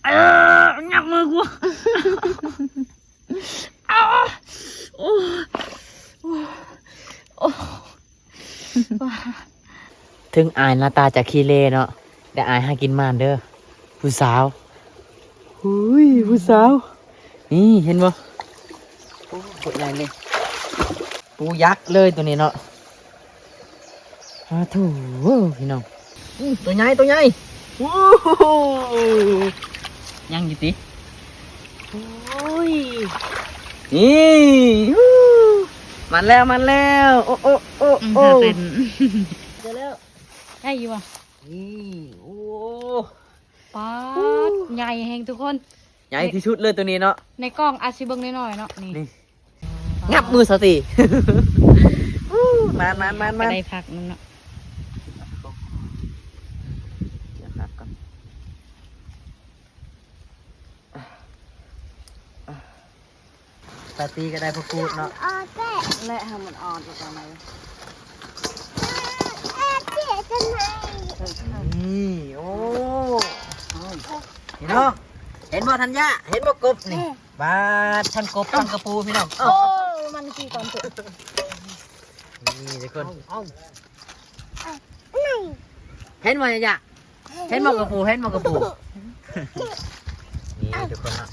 ເອີ ຫຍັບມືກູ ອ້າ ໂອ້ ໂອ້ ໂອ້ ເຖິງອາຍໜ້າຕາຈະຂີ້ເລເນາະ ແຕ່ອາຍຫາກິນໝານເດີ ຜູ້ສາວ. ຫຸຍ ຜູ້ສາວ ນີ້ເຫັນບໍ່? ໂອ້ ໂຄດໃຫຍ່ເລີຍ ປູຍັກເລີຍໂຕນີ້ເນາະ. ອາ ໂທ້ ພີ່ນ້ອງ ໂຕໃຫຍ່ ໂຕໃຫຍ່ ໂອ້ໂຫ ຍັງຢູ່ຕິ? ໂອ້ຍ ນີ້ ຫູ ມາແລ້ວ ມາແລ້ວ ໂອ້ ໂອ້ ໂອ້ ອືມ ໂອ້ ທ່າເຕັ້ນ ເຈີແລ້ວ ໄດ້ຢູ່ບໍ່? ນີ້ ໂອ້ ປາດ ຫູ ໃຫຍ່ແຮງທຸກຄົນ ໃຫຍ່ທີ່ສຸດເລີຍໂຕນີ້ເນາະ ໃນກ້ອງອາດຊິເບິ່ງນ້ອຍໆເນາະ ນີ້ ນີ້ ຫຍັບມືສາວຕີ ຫູ ມານໆໆໆ ໄດ້ພັກໜຶ່ງເນາະ ເກັບຜັກກ່ອນ ສາວຕີກໍໄດ້ຜັກກູດເນາະ ແລະ ໃຫ້ມັນອ່ອນອອກມາໃໝ່ ນີ້ ໂອ້ ພີ່ນ້ອງ ເຫັນບໍ່ທັນຍາ ເຫັນບໍ່ກົບນີ້? ບາດ ທັງກົບທັງກະປູ ພີ່ນ້ອງ ໂອ້ ມັນຂີ້ກ່ອນເຖາະ ນີ້ທຸກຄົນ ເອົາ ເອົາ ເຫັນບໍ່ຍາ ເຫັນບໍ່ກະປູ ເຫັນບໍ່ກະປູ ນີ້ທຸກຄົນເນາະ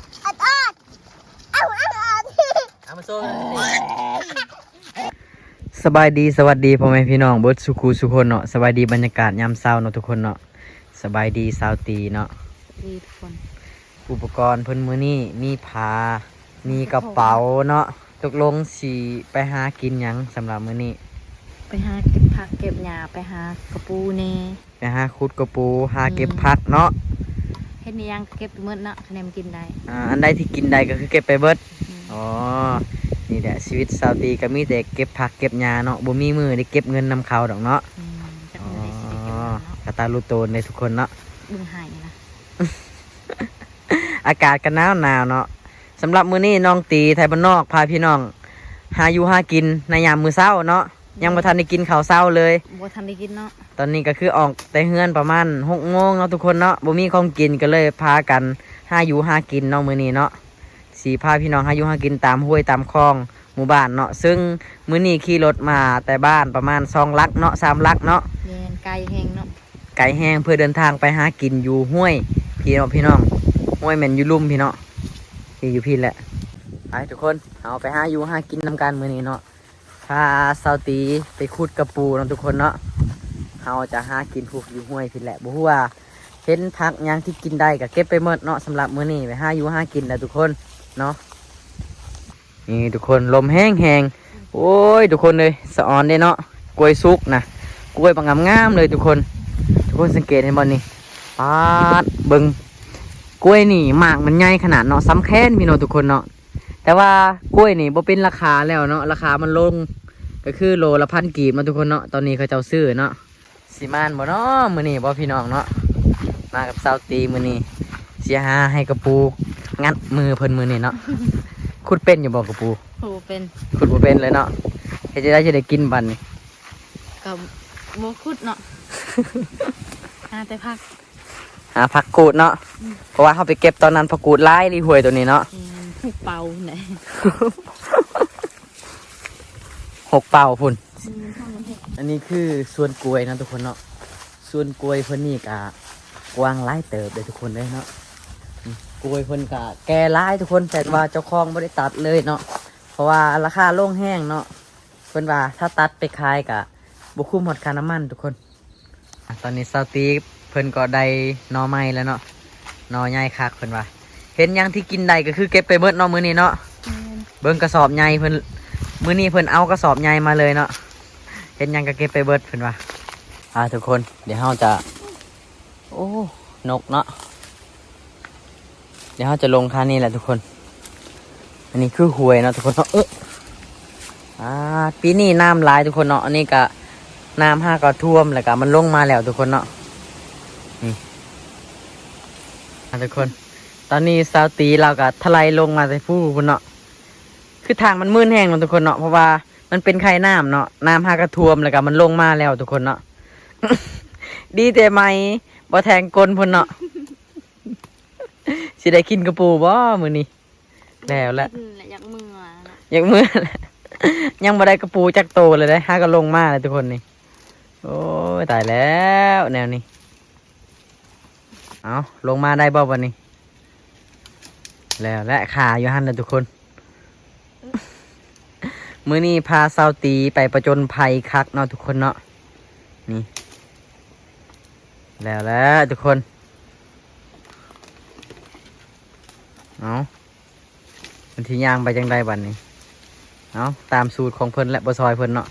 ເອົາມາໂຊ ສະບາຍດີ ສະຫວັດດີພໍ່ແມ່ພີ່ນ້ອງເບິດສູ່ຄູ່ສູ່ຄົນເນາະ ສະບາຍດີບັນຍາກາດຍາມເຊົ້າເນາະທຸກຄົນເນາະ ສະບາຍດີສາວຕີເນາະ ດີທຸກຄົນ ອຸປະກອນເພິ່ນມື້ນີ້ມີຜ້າ ມີກະເປົາເນາະ ຕົກລົງຊິໄປຫາກິນຫຍັງສຳລັບມື້ນີ້? ໄປຫາເກັບຜັກເກັບຫຍ້າ ໄປຫາກະປູແດ່ ໄປຫາຂຸດກະປູ ຫາເກັບ ອືມ ຜັກເນາະ ເຮັດອີ່ຫຍັງກໍເກັບໄປໝົດເນາະ ຄະແນນກິນໄດ້ ອ່າ ອັນໃດທີ່ກິນໄດ້ກໍຄືເກັບໄປເບິດ ອືມ ອໍ ນີ້ແຫຼະຊີວິດສາວຕີກໍມີແຕ່ເກັບຜັກເກັບຫຍ້າເນາະ ບໍ່ມີມື້ໄດ້ເກັບເງິນນຳເຂົາດອກເນາະ ອືມ ຈັກມື້ໃດຊິໄດ້ເກັບເງິນເນາະ ອໍ ກະຕາລຸໂຕນເດ້ທຸກຄົນເນາະ ເບິ່ງໃຫ້ນະ ອາກາດກໍໜາວໆເນາະ ສຳລັບມື້ນີ້ນ້ອງຕີໄທບ້ານນອກພາພີ່ນ້ອງຫາຢູ່ຫາກິນໃນຍາມມື້ເຊົ້າເນາະ ຍັງບໍ່ທັນໄດ້ກິນເຂົ້າເຊົ້າເລີຍ ບໍ່ທັນໄດ້ກິນເນາະ ຕອນນີ້ກໍຄືອອກແຕ່ເຮືອນປະມານຫົກໂມງເນາະທຸກຄົນເນາະ ບໍ່ມີຂອງກິນກໍເລີຍພາກັນຫາຢູ່ຫາກິນເນາະ ມື້ນີ້ເນາະ ຊິພາພີ່ນ້ອງຫາຢູ່ຫາກິນຕາມຫ້ວຍຕາມຄອງໝູ່ບ້ານເນາະ ເຊິ່ງມື້ນີ້ຂີ່ລົດມາແຕ່ບ້ານປະມານສອງຫຼັກເນາະ ສາມຫຼັກເນາະ ແມ່ນ ໄກແຮງເນາະ ໄກແຮງ ເພື່ອເດີນທາງໄປຫາກິນຢູ່ຫ້ວຍພີ້ເນາະ ພີ່ນ້ອງ ຫ້ວຍແມ່ນຢູ່ລຸ່ມພີ້ເນາະ ທີ່ຢູ່ພີ້ແຫຼະ ໄປທຸກຄົນ ເຮົາໄປຫາຢູ່ຫາກິນນຳກັນມື້ນີ້ເນາະ ພາສາວຕີໄປຂຸດກະປູເນາະທຸກຄົນເນາະ ເຮົາຈະຫາກິນພຸ້ນຢູ່ຫ້ວຍພີ້ແຫຼະ ບໍ່ຮູ້ວ່າເຫັນຜັກຫຍັງທີ່ກິນໄດ້ກໍເກັບໄປໝົດເນາະ ສຳລັບມື້ນີ້ໄປຫາຢູ່ຫາກິນແຫຼະທຸກຄົນເນາະ. ນີ້ທຸກຄົນ ລົມແຮງໆ ໂອ້ຍ ທຸກຄົນເອີຍ ສະອອນເດ້ເນາະ ກ້ວຍສຸກນະ ກ້ວຍບັກງາມໆເລີຍທຸກຄົນ ທຸກຄົນສັງເກດເຫັນບໍ່ນີ້ ປາດ ເບິ່ງ ກ້ວຍນີ້ໝາກມັນໃຫຍ່ຂະໜາດເນາະ ສ່ຳແຂນພີ່ນ້ອງທຸກຄົນເນາະ ແຕ່ວ່າກ້ວຍນີ້ບໍ່ເປັນລາຄາແລ້ວເນາະ ລາຄາມັນລົງ ກໍຄືໂລລະພັນກີບເນາະທຸກຄົນເນາະ ຕອນນີ້ເຂົາເຈົ້າຊື້ເນາະ. ຊິມານບໍ່ເນາະມື້ນີ້ບໍ່ພີ່ນ້ອງເນາະ ມາກັບສາວຕີມື້ນີ້ ຊິຫາໃຫ້ກະປູງັດມືເພິ່ນມື້ນີ້ເນາະ ຂຸດເປັນຢູ່ບໍ່ກະປູ? ບໍ່ເປັນ ຂຸດບໍ່ເປັນເລີຍເນາະ ເຮັດຈັ່ງໃດຊິໄດ້ກິນບັດນີ້? ກໍບໍ່ຂຸດເນາະ ຫາແຕ່ຜັກ ຫາຜັກກູດເນາະ ອືມ ເພາະວ່າເຮົາໄປເກັບຕອນນັ້ນຜັກກູດຫຼາຍອີ່ຫຼີ ຫ້ວຍໂຕນີ້ເນາະ ແມ່ນ ຫົກເປົາພຸ້ນແຫຼະ ຫົກເປົາພຸ້ນ. ອັນນີ້ຄືສວນກ້ວຍເນາະທຸກຄົນເນາະ ສວນກ້ວຍເພິ່ນນີ້ກະກວ້າງຫຼາຍເຕີບເດ້ທຸກຄົນເດ້ເນາະ ອືມ ກ້ວຍເພິ່ນກະແກ່ຫຼາຍທຸກຄົນ ແຕ່ວ່າເຈົ້າຂອງບໍ່ໄດ້ຕັດເລີຍເນາະ ເພາະວ່າລາຄາລົງແຮງເນາະ ເພິ່ນວ່າຖ້າຕັດໄປຂາຍກະບໍ່ຄຸ້ມຮອດຄ່ານ້ຳມັນທຸກຄົນ. ອາ ຕອນນີ້ສາວຕີເພິ່ນກໍໄດ້ໜໍ່ໃໝ່ແລ້ວເນາະ ໜໍ່ໃຫຍ່ຄັກເພິ່ນວ່າ ເຫັນຫຍັງທີ່ກິນໄດ້ກໍຄືເກັບໄປເບິດເນາະມື້ນີ້ເນາະ ແມ່ນ ເບິ່ງກະສອບໃຫຍ່ເພິ່ນ ມື້ນີ້ເພິ່ນເອົາກະສອບໃຫຍ່ມາເລີຍເນາະ ເຫັນຫຍັງກໍເກັບໄປເບິດເພິ່ນວ່າ. ອາ ທຸກຄົນ ດຽວເຮົາຈະ ໂອ້ ນົກເນາະ ດຽວເຮົາຈະລົງຄານີ້ແຫຼະທຸກຄົນ ອັນນີ້ຄືຫ້ວຍເນາະທຸກຄົນເນາະ ເອີ ອາ ປີນີ້ນ້ຳຫຼາຍທຸກຄົນເນາະ ອັນນີ້ກະນ້ຳຫາກະຖ້ວມ ແລ້ວກະມັນລົງມາແລ້ວທຸກຄົນເນາະ ນີ້ ອາ ທຸກຄົນ ຕອນນີ້ສາວຕີລາວກະຖະໄຫຼລົງມາແຕ່ພູ້ພຸ້ນເນາະ ຄືທາງມັນມື່ນແຮງເນາະທຸກຄົນເນາະ ເພາະວ່າມັນເປັນໄຄນ້ຳເນາະ ນ້ຳຫາກະຖ້ວມ ແລ້ວກະມັນລົງມາແລ້ວທຸກຄົນເນາະ ດີແຕ່ໄມ້ບໍ່ແທງກົ້ນພຸ້ນເນາະ. ຊິໄດ້ກິນກະປູບໍ່ມື້ນີ້? ແລ້ວແຫຼະ ກິນແລ້ວຢາກເມືອນະ ຢາກເມືອນະ ຍັງບໍ່ໄດ້ກະປູຈັກໂຕເລີຍເດ້ ຫາກໍລົງມາແລ້ວທຸກຄົນນີ້. ໂອ້ຍ ຕາຍແລ້ວແນວນີ້. ເອົາ ລົງມາໄດ້ບໍ່ບັດນີ້? ແລ້ວແຫຼະ ຄາຢູ່ຫັ້ນແຫຼະທຸກຄົນ. ມື້ນີ້ພາສາວຕີໄປປະຈົນໄພຄັກເນາະທຸກຄົນເນາະ. ນີ້ ແລ້ວແຫຼະທຸກຄົນ. ເອົາ ມັນຊິຍ່າງໄປຈັ່ງໃດບັດນີ້? ເອົາ ຕາມສູດຂອງເພິ່ນແຫຼະ ບໍ່ຊ່ອຍເພິ່ນເນາະ.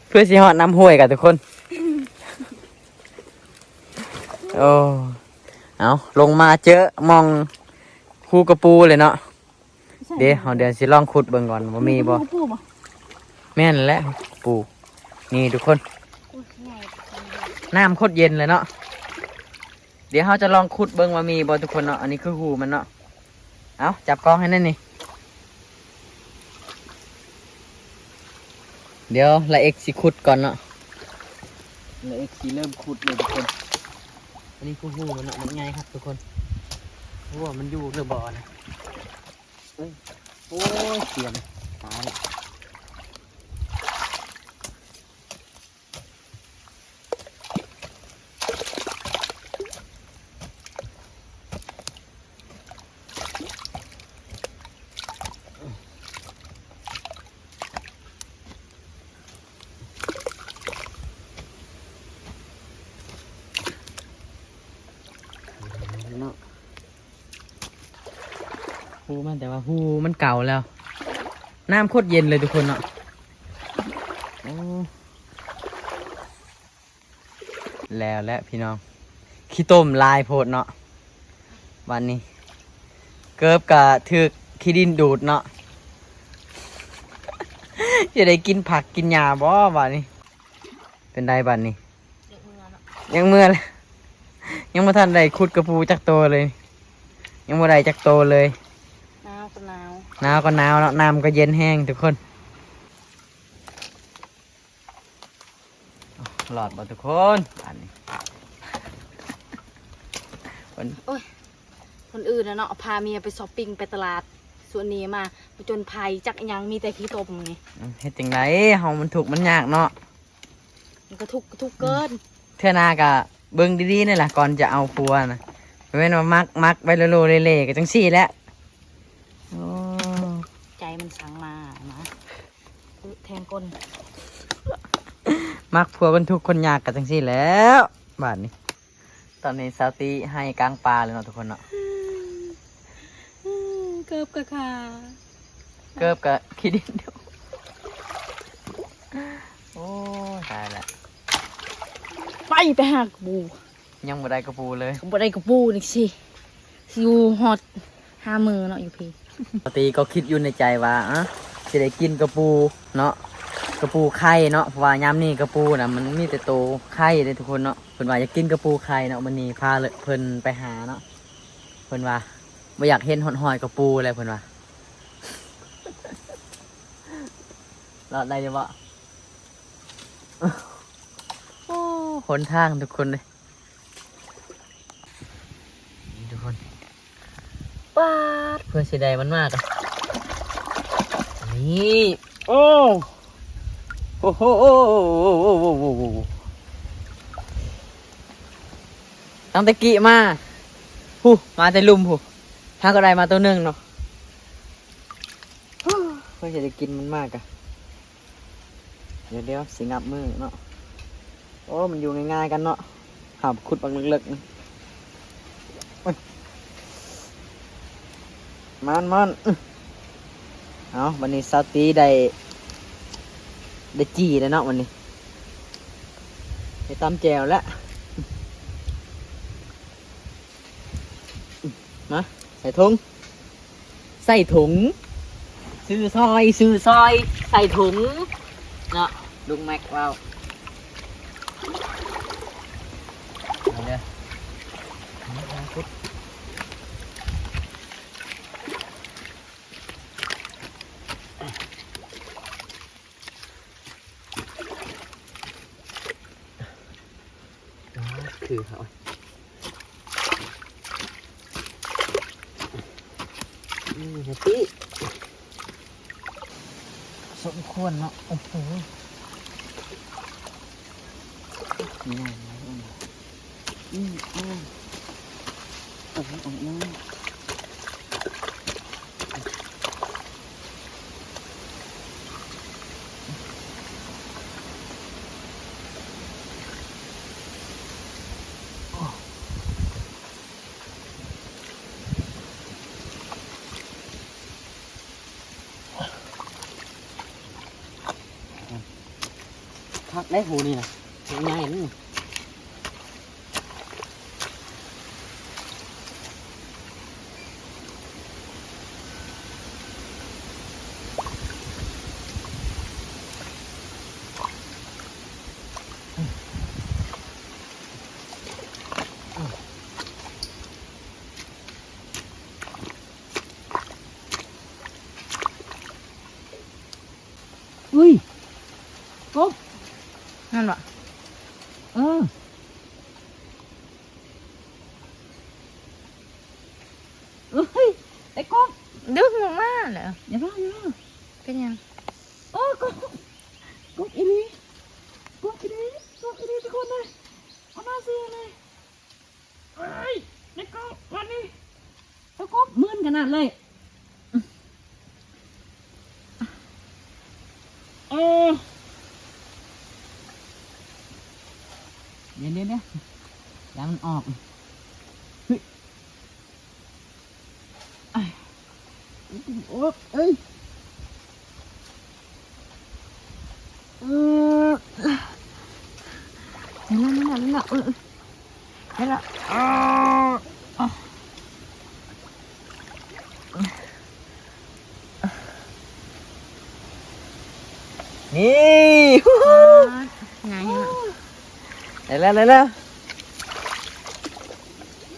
ເພື່ອຊິຮອດນ້ຳຫ້ວຍກະທຸກຄົນ. ໂອ້ ເອົາ ລົງມາເຈີໝ່ອງຮູກະປູເລີຍເນາະ. ເດ້ ເຮົາດຽວຊິລອງຂຸດເບິ່ງກ່ອນວ່າມີບໍ່. ແມ່ນແຫຼະ ປູນີ້ທຸກຄົນ. ໂອ້ຍ ນ້ຳໂຄດເຢັນເລີຍເນາະ. ດຽວເຮົາຈະລອງຂຸດເບິ່ງວ່າມີບໍ່ທຸກຄົນເນາະ. ອັນນີ້ຄືຮູມັນເນາະ. ເອົາ ຈັບກ້ອງໃຫ້ແນ່ນີ້. ດຽວລະເອັກຊິຂຸດກ່ອນເນາະ. ລະເອັກຊິເລີ່ມຂຸດເລີຍທຸກຄົນ. ອັນນີ້ຄືຮູມັນເນາະ ມັນໃຫຍ່ຄັກທຸກຄົນ. ບໍ່ຮູ້ວ່າມັນຢູ່ຫຼືບໍ່ນະ. ເອີຍ ໂອ້ຍ ສຽມ ຕາຍລະ. ເນາະ ຮູມັນ ແຕ່ວ່າຮູມັນເກົ່າແລ້ວ. ນ້ຳໂຄດເຢັນເລີຍທຸກຄົນເນາະ. ໂອ້ ແລ້ວແຫຼະພີ່ນ້ອງ ຂີ້ຕົມຫຼາຍໂພດເນາະ. ບັດນີ້ເກີບກະຖືກຂີ້ດິນດູດເນາະ. ຈະໄດ້ກິນຜັກກິນຫຍ້າບໍ່ບັດນີ້? ເປັນໃດບັດນີ້? ຢາກເມືອແລ້ວ ຍັງບໍ່ທັນໄດ້ຂຸດກະປູຈັກໂຕເລີຍ. ຍັງບໍ່ໄດ້ຈັກໂຕເລີຍ. ໜາວກໍໜາວ ໜາວກໍໜາວເນາະ. ນ້ຳກໍເຢັນແຮງທຸກຄົນ. ລອດບໍ່ທຸກຄົນ? ອັນນີ້ ຄົນ ໂອ້ຍ ຄົນອື່ນນະເນາະ ພາເມຍໄປຊັອບປິງ ໄປຕະຫຼາດ ສ່ວນນີ້ມາປະຈົນໄພ ຈັກອີ່ຫຍັງ ມີແຕ່ຂີ້ຕົມນີ້. ອືມ ເຮັດຈັ່ງໃດ ເຮົາມັນທຸກມັນຍາກເນາະ. ມັນກໍທຸກ ກໍທຸກເກີນ. ເທື່ອໜ້າກໍເບິ່ງດີໆ ນີ້ລະ ກ່ອນຈະເອົາຜົວນະ. ບໍ່ແມ່ນວ່າມັກ ມັກໄວ້ໂລໆເລໆ ກໍຈັ່ງຊີ້ແຫຼະ. ໂອ້ ໃຈມັນສັ່ງມາ ມາ ແທງກົ້ນ. ມັກຜົວຄົນທຸກຄົນຍາກກໍຈັ່ງຊີ້ແຫຼະບາດນີ້. ຕອນນີ້ສາວຕີໄຫ້ກາງປ່າເລີຍເນາະທຸກຄົນເນາະ. ເກີບກະຂາ ເກີບກະຂີ້ດິນ. ໂອ້ຍ ຕາຍລະ ໄປ ໄປຫາກະປູ. ຍັງບໍ່ໄດ້ກະປູເລີຍ ບໍ່ໄດ້ກະປູນີ້ຊິ ຊິຢູ່ຮອດຫ້າມື້ເນາະຢູ່ພີ້. ສາວຕີກໍຄິດຢູ່ໃນໃຈວ່າ ອະ ຊິໄດ້ກິນກະປູເນາະ ກະປູໄຂ່ເນາະ ເພາະວ່າຍາມນີ້ກະປູນະ ມັນມີແຕ່ໂຕໄຂ່ເດ້ທຸກຄົນເນາະ. ເພິ່ນວ່າຢາກກິນກະປູໄຂ່ເນາະ. ມື້ນີ້ພາເພິ່ນໄປຫາເນາະ. ເພິ່ນວ່າບໍ່ຢາກເຫັນຮອດຮອຍກະປູແລ້ວ ເພິ່ນວ່າ. ລອດໄດ້ຢູ່ບໍ່? ໂອ້ ຫົນທາງທຸກຄົນເລີຍ. ນີ້ທຸກຄົນ ປາດ ເພື່ອຊິໄດ້ມັນມາກະ ນີ້ ໂອ້ ໂອ້ໂຫ ຕັ້ງແຕ່ກີ້ມາ ພຸ້ນ ມາແຕ່ລຸ່ມພຸ້ນ ຫາກໍໄດ້ມາໂຕໜຶ່ງເນາະ. ເພື່ອຊິໄດ້ກິນມັນມາກະ ດຽວໆ ຊິຫງັບມືເນາະ. ໂອ້ ມັນຢູ່ງ່າຍໆກັນເນາະ. ຫາຂຸດບັກເລິກໆ ມານໆ. ເອົາ ບັດນີ້ສາວຕີໄດ້ ໄດ້ຈີ່ແລ້ວເນາະ ບັດນີ້ ໄດ້ຕຳແຈ່ວແລ້ວ. ມາ ໃສ່ຖົງ ໃສ່ຖົງ ຊື້ຊອຍ ຊື້ຊອຍ ໃສ່ຖົງເນາະ ລຸງແມັກເວົ້າ. ເອົາເດີ ມາ ມາ ຂຸດ. ໂ ຄືເຮົາ ນີ້ແຮບປີ້ ສົມຄວນເນາະ. ໂອ້ໂຫ ນີ້ ນີ້ ນີ້ ນີ້ ນີ້ ນີ້ ນີ້ ນີ້ ຄັກເດ້ ຫູນີ້ນະ ໃຫຍ່ໆ ນີ້. ອຸ້ຍ ກົບ ນັ້ນຫວາ? ເອີ ເອີຍ ໄດ້ກົບ ດຶງອອກມາແລ້ວ. ຢ່າເວົ້າ ຢ່າເວົ້າ. ເປັນຫຍັງ? ໂອ້ ກົບ ກົບອີ່ຫຼີ ກົບອີ່ຫຼີ ກົບອີ່ຫຼີ ທຸກຄົນເອີຍ. ເອົາມາຊື່ເລີຍ. ເອີຍ ໄດ້ກົບບາດນີ້ ໄດ້ກົບ ມື່ນຂະໜາດເລີຍ. ເອີ ດຽວໆໆ ຢ່າມັນອອກ. ໂອ້ຍ ເອີຍ ເອີ ນັ້ນລະ ນັ້ນລະ ນັ້ນລະ ເອີ ນັ້ນລະ ເອີ ນີ້ ອໍ ງ່າຍແຮງ ໄດ້ແລ້ວ ໄດ້ແລ້ວ.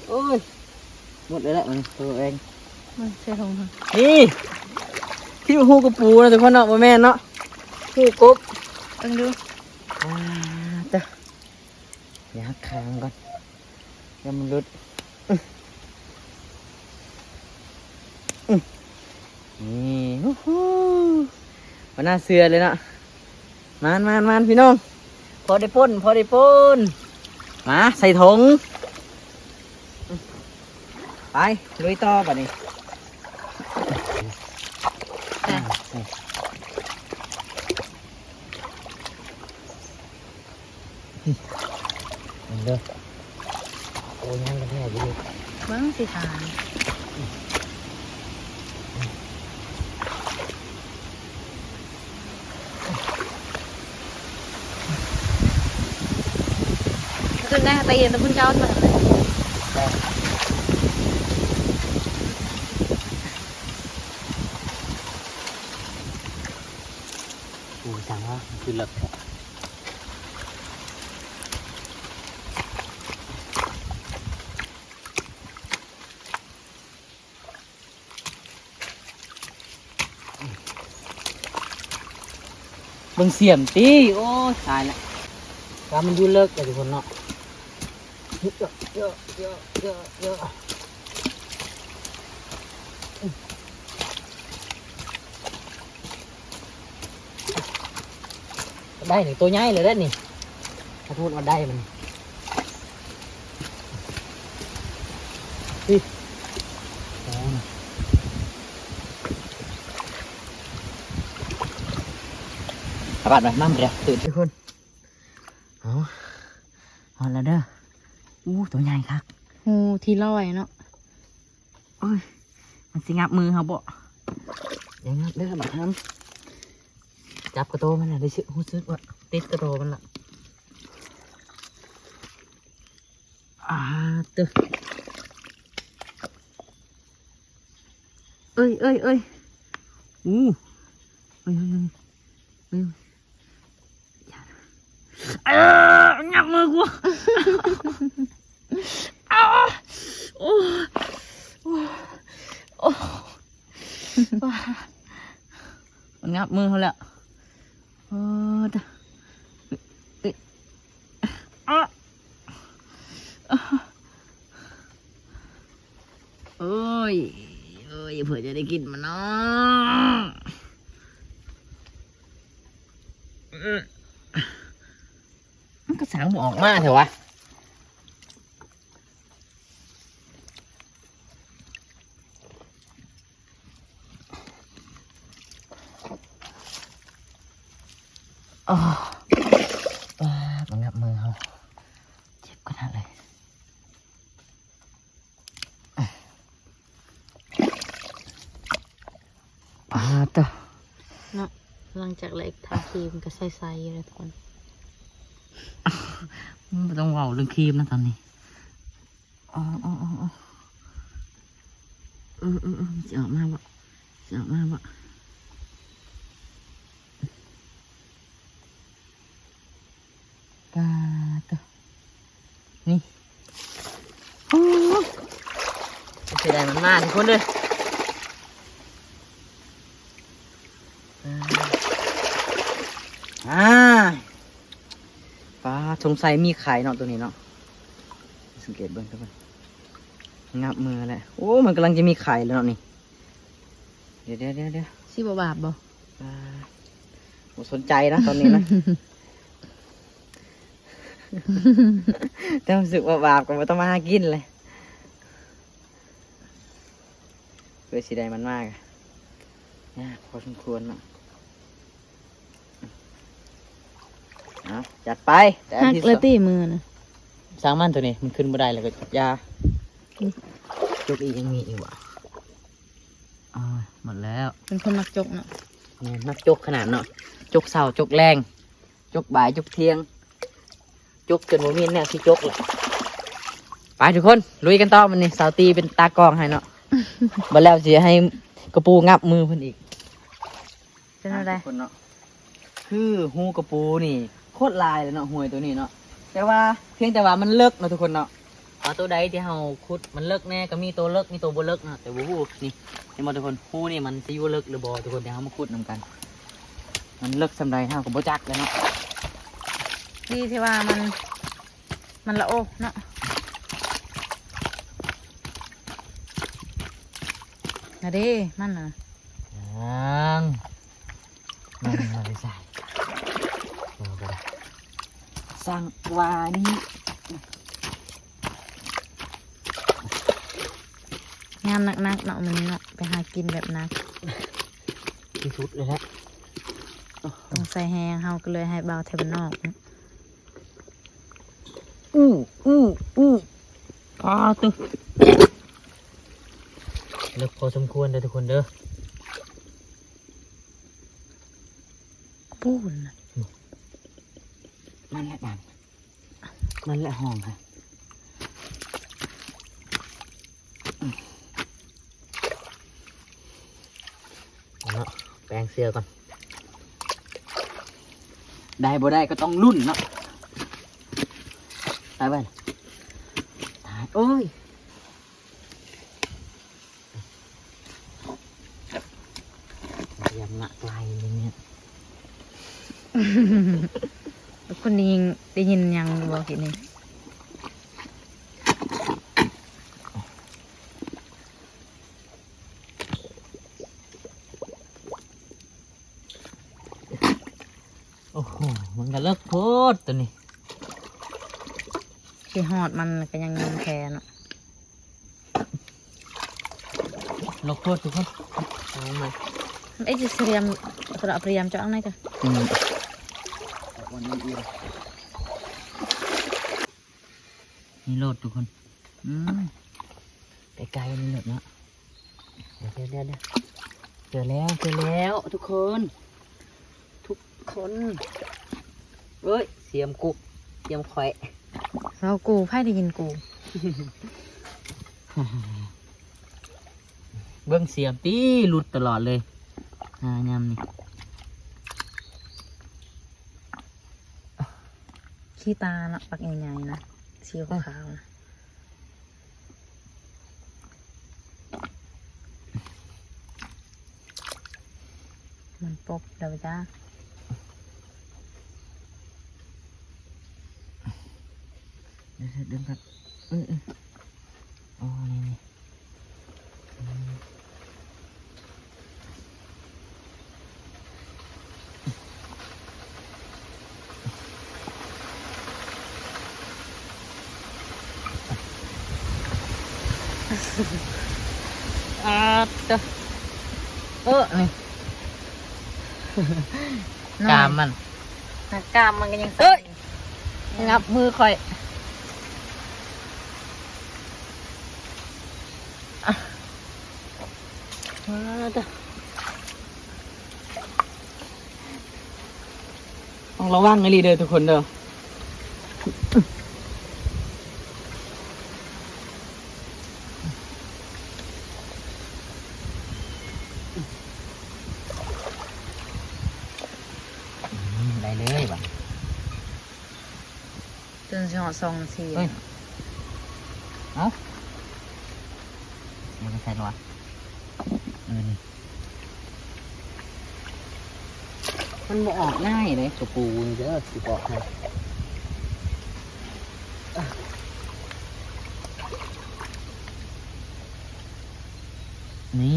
ໂອ້ຍ ໝົດແລ້ວ ໂຕເອງ ເບິ່ງໃສ່ຖົງຫັ້ນ. ນີ້ ທີ່ຫູກະປູນະທຸກຄົນເນາະ ບໍ່ແມ່ນເນາະ ຫູກົບ. ເບິ່ງດູ ອ່າ ຕະ ດຽວຫັກຂາມັນກ່ອນ ດຽວມັນຫຼຸດ. ອື ອື ນີ້ ໂອ້ໂຫ ບໍ່ໜ້າເຊື່ອເລີຍເນາະ. ມານໆໆ ພີ່ນ້ອງ ພໍໄດ້ປົ່ນ ພໍໄດ້ປົ່ນ. ມາ ໃສ່ຖົງ ໄປ ລຸຍຕໍ່ບາດນີ້. ເບິ່ງເດີ ໂອ້ ຍັງກັນແທ້ຢູ່ ເບິ່ງຊິຂາຍ. ຄືໄດ້ໄປເຫັນແຕ່ພຸ້ນເຈົ້າມາ. ໂອ້ ຈັ່ງວ່າ ມັນຄືເລິກແທ້. ເບິ່ງສຽມຕິ ໂອ້ຍ ຕາຍລະ ວ່າມັນຢູ່ເລິກແຫຼະທຸກຄົນເນາະ. ເຍາະ ເຍາະ ເຍາະ ເຍາະ ເຍາະ. ໄດ້ນີ້ ໂຕໃຫຍ່ເລີຍເດ້ນີ້ ຖ້າສົມມຸດວ່າໄດ້ມັນ ນີ້ ໂອ້ ອາບາດມາ ມາເດີ ຕື່ນ ທຸກຄົນ. ເອົາ ຮອດແລ້ວເດີ. ອູ້ ໂຕໃຫຍ່ຄັກ ຫູທີ່ລອຍເນາະ. ໂອ້ຍ ມັນຊິງັບມືເຮົາບໍ່? ຢ່າງັບເດີບັກຫຳ. ຈັບກະໂຕມັນນະ ໄດ້ ຮູ້ສຶກວ່າຕິດກະໂຕມັນລະ. ອາ ເຕີ ເອີຍ ເອີຍ ເອີຍ ອູ້ ເອີຍ ເອີຍ ເອີຍ. ເອີ ຫຍັບມືກູ ອ້າ ໂອ້ ໂອ້ ໂອ້ ມັນຫຍັບມືເຮົາແລ້ວ. ໂອ້ ຕາ ເອີ ອ້າ. ເພື່ອຈະໄດ້ກິນມັນເນາະ. ອືມ ມັນກໍສ້າງບໍ່ອອກມາແທ້ວະ. ໂອ້ ປາດ ມັນຫຍັບມືເຮົາ ເຈັບຂະໜາດເລີຍ. ປາດເຕີ ເນາະ ຫຼັງຈາກໄລ່ທາຄຣີມກໍໃສໆຢູ່ແລ້ວທຸກຄົນ. ບໍ່ຕ້ອງເວົ້າເລື່ອງຄຣີມນະຕອນນີ້. ອໍ ເອີໆໆ ເອີໆໆ ມັນຊິອອກມາບໍ່ ຊິອອກມາບໍ່? ປາດໂທ້ ນີ້ ໂອ້ ເສຍດາຍມັນມາທຸກຄົນເດີ. ອ່າ ປາດ ສົງໄສມີໄຂ່ເນາະ ໂຕນີ້ເນາະ ສັງເກດເບິ່ງທຸກຄົນ ຫຍັບມືແລ້ວ. ໂອ້ ມັນກຳລັງຈະມີໄຂ່ແລ້ວເນາະນີ້. ດຽວໆໆໆ ຊິບໍ່ບາບບໍ່? ອ່າ ບໍ່ສົນໃຈນະຕອນນີ້ນະ ແຕ່ຮູ້ສຶກວ່າບາບກໍບໍ່ຕ້ອງມາຫາກິນເລີຍ. ເພື່ອຊິໄດ້ມັນມາກໍຍາກພໍສົມຄວນເນາະ. ເອົາ ຈັດໄປ ແຕ້ມທີສອງ ຫັກແລ້ວຕິມືນະ. ຊ່າງມັນ ໂຕນີ້ມັນຂຶ້ນບໍ່ໄດ້ແລ້ວກໍຢ່າ. ອືມ ຈົກອີກ ຍັງມີອີກຫວາ? ອ່າ ໝົດແລ້ວ. ເປັນຄົນມັກຈົກເນາະ. ແມ່ນ ມັກຈົກຂະໜາດເນາະ ຈົກເຊົ້າ ຈົກແລງ ຈົກບ່າຍ ຈົກທ່ຽງ ຈົກຈົນບໍ່ມີແນວຊິຈົກແລ້ວ. ໄປທຸກຄົນ ລຸຍກັນຕໍ່. ມື້ນີ້ສາວຕີເປັນຕາກ້ອງໃຫ້ເນາະ ບັດແລ້ວຊິໃຫ້ກະປູຫຍັບມືເພິ່ນອີກ. ເປັນແນວໃດ? ທຸກຄົນເນາະ ຄືຮູກະປູນີ້ໂຄດຫຼາຍເລີຍເນາະ ຫ້ວຍໂຕນີ້ເນາະ ແຕ່ວ່າ ພຽງແຕ່ວ່າມັນເລິກເນາະທຸກຄົນເນາະ. ປາໂຕໃດທີ່ເຮົາຂຸດມັນເລິກແດ່ ກໍມີໂຕເລິກ ມີໂຕບໍ່ເລິກເນາະ ແຕ່ບໍ່ຮູ້. ນີ້ ເຫັນບໍ່ທຸກຄົນ ຮູນີ້ມັນຊິຢູ່ເລິກຫຼືບໍ່ທຸກຄົນ? ດຽວເຮົາມາຂຸດນຳກັນ ມັນເລິກສ່ຳໃດເຮົາກໍບໍ່ຈັກແລ້ວເນາະ. ດີທີ່ວ່າມັນ ມັນລະໂອເນາະ. ນະເດ້ ມັນນະ ຍັງ ມັນມາແຕ່ໃສ? ເອົາໄປ ສັ່ງວ່ານີ້ ງາມໜັກໆເນາະ ມື້ນີ້ເນາະ ໄປຫາກິນແບບໜັກທີ່ສຸດເລີຍແຫຼະ. ຕ້ອງໃສ່ແຮງ ເຮົາກໍເລີຍໃຫ້ບ່າວໄທບ້ານນອກ. ອູ້ ອູ້ ອູ້ ປາດໂທ້ ເລິກພໍສົມຄວນເດີທຸກຄົນເດີ. ປູ້ນນະ ນັ້ນແຫຼະ ນັ້ນ ນັ້ນແຫຼະຫ້ອງ ເອົາເນາະ ແປງເສື້ອກ່ອນ ໄດ້ບໍ່ໄດ້ກໍຕ້ອງລຸ້ນເນາະ. ຕາຍໄວ້ ຕາຍ ໂອ້ຍ ຢາກນະໄກລະນີ້ ຄົນນີ້ໄດ້ຍິນຫຍັງບໍ່ກີ້ນີ້? ໂອ້ໂຫ ມັນກະເລິກໂພດໂຕນີ້ ຊິຮອດມັນກະຍັງຍອມແພ້ເນາະ. ລົກໂພດທຸກຄົນ ເອົາໃໝ່ ເອ ຈະສະເຕຣຍມ ສະເຕຣຍມຈະເອົາໄນກະ ອືມ ນີ້ໂລດທຸກຄົນ ອືມ ໄກໆນີ້ໂລດເນາະ. ດຽວໆໆ ເຈີແລ້ວ ເຈີແລ້ວທຸກຄົນ ທຸກຄົນ. ເອີຍ ສຽມກູ ສຽມຂ້ອຍ ເວົ້າກູ ໃຜໄດ້ຍິນກູ? ເບິ່ງສຽມຕິ ຫຼຸດຕະຫຼອດເລີຍ ຫາຍາມນີ້. ຂີ້ຕາເນາະ ບັກໃຫຍ່ໆນະ ສີຂາວໆນະ. ມັນປົບແລ້ວຈ້າ ເດີ ເດີ ເດີ ເອີ ເອີ ອໍ ນີ້ ນີ້ ອືມ. ອາດຕະ ເອີ ນີ້ ກາມມັນ ກາມມັນກໍຍັງສັ່ນ ເອີຍ ງັບມືຂ້ອຍ ອາດຕະ. ຕ້ອງລະວັງອີ່ຫຼີເດີທຸກຄົນເດີ. ອືມ ໄດ້ເລີຍບາດນີ້ ຈົນຊິຮອດສອງນາທີ. ເອີຍ ເອົ້າ ຍັງໃສ່ລະວະ ເອີ ນີ້. ມັນບໍ່ອອກງ່າຍເດ້ ກະປູນີ້ເດີ ຊິບອກໃຫ້ ນີ້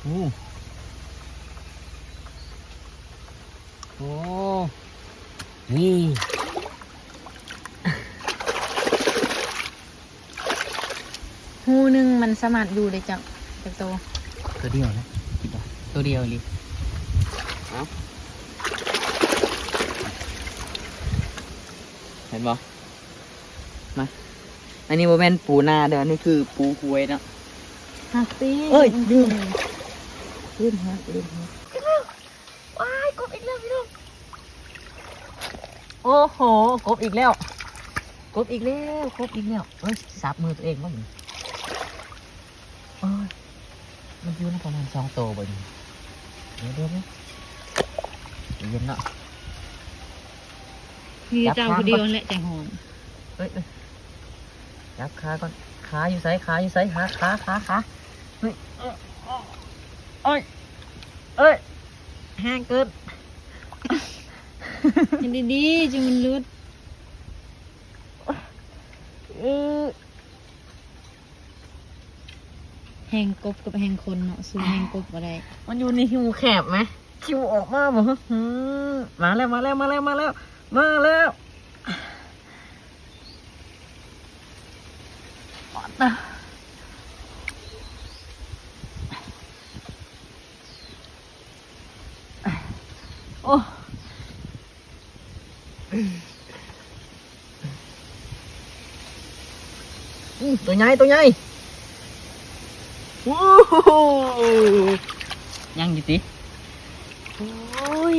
ໂອ້ ໂອ້ ນີ້. ຮູໜຶ່ງມັນສາມາດຢູ່ໄດ້ຈັກ ຈັກໂຕ? ໂຕດຽວນະ ຄິດວ່າໂຕດຽວອີ່ຫຼີ. ເອົ້າ ເຫັນບໍ່? ມາ ອັນນີ້ບໍ່ແມ່ນປູນາເດີ ອັນນີ້ຄືປູຫ້ວຍເນາະ. ຫັກຕິ ເອີຍ ລືມ ລືມຫັກ ລືມຫັກ. ວ້າຍ ກົບອີກແລ້ວພີ່ນ້ອງ. ໂອ້ໂຫ ກົບອີກແລ້ວ ກົບອີກແລ້ວ ກົບອີກແລ້ວ. ເອີຍ ສັບມືຕົວເອງບໍ່ນີ້? ໂອ້ຍ ມັນຢູ່ນຳປະມານສອງໂຕບໍ່ນີ້? ດຽວໆ ໃຈເຢັນເນາະ. ມີເຈົ້າຜູ້ດຽວຫັ້ນແຫຼະໃຈຮ້ອນ. ເອີຍ ເອີຍ ຈັບຂາກ່ອນ ຂາຢູ່ໃສ? ຂາຢູ່ໃສ? ຂາ ຂາ ຂາ ຂາ. ເຮີ້ຍ ເອີຍ ເອີຍ ເອີຍ ແຮງເກີນ. ເຮັດດີໆ ຈັ່ງມັນຫຼຸດ. ເອີ ແຮງກົບກັບແຮງຄົນເນາະ ສູ້ແຮງກົບບໍ່ໄດ້. ມັນຢູ່ໃນຮູແຄບໄໝ? ຄິວອອກມາບໍ່? ຫື ມາແລ້ວ ມາແລ້ວ ມາແລ້ວ ມາແລ້ວ ມາແລ້ວ. ໂອ້ ໂຕໃຫຍ່ ໂຕໃຫຍ່. ໂອ້ໂຫ ຍັງຢູ່ຕິ? ໂອ້ຍ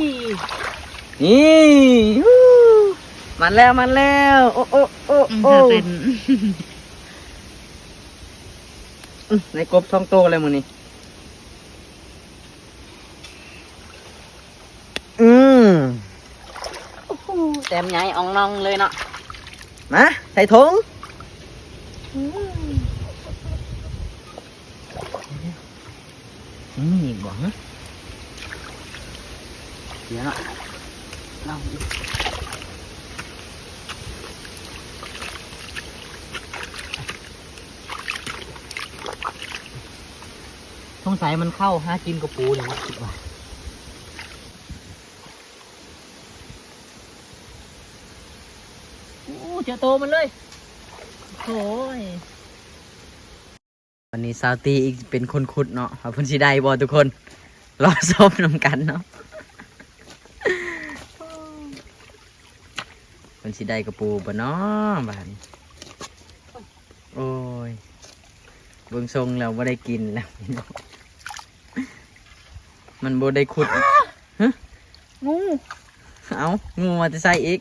ນີ້ ມາແລ້ວ ມາແລ້ວ. ໂອ້ ໂອ້ ໂອ້ ອືມ ໂອ້ ທ່າເຕັ້ນ. ອືມ ໄດ້ກົບສອງໂຕແລ້ວມື້ນີ້. ອືມ ໂອ້ໂຫ ແຕ້ມໃຫຍ່ອ່ອງນ້ອງເລີຍເນາະ. ມາ ໃສ່ຖົງ. ອືມ ຍັງມີອີກບໍ່? ຮະ ເສຍເນາະ ລອງອີກ. ສົງໄສມັນເຂົ້າຫາກິນກະປູນີ້ ຄິດວ່າ. ໂອ້ ເຈີໂຕມັນເລີຍ. ໂອ້ຍ ວັນນີ້ສາວຕີອີກເປັນຄົນຂຸດເນາະ ວ່າເພິ່ນຊິໄດ້ບໍ່ທຸກຄົນ ລໍຊົມນຳກັນເນາະ. ເພິ່ນຊິໄດ້ກະປູບໍ່ເນາະບາດນີ້. ໂອ້ຍ ເບິ່ງຊົງແລ້ວບໍ່ໄດ້ກິນແລ້ວ ມັນບໍ່ໄດ້ຂຸດ. ຮະ ງູ. ເອົ້າ ງູມາແຕ່ໃສອີກ?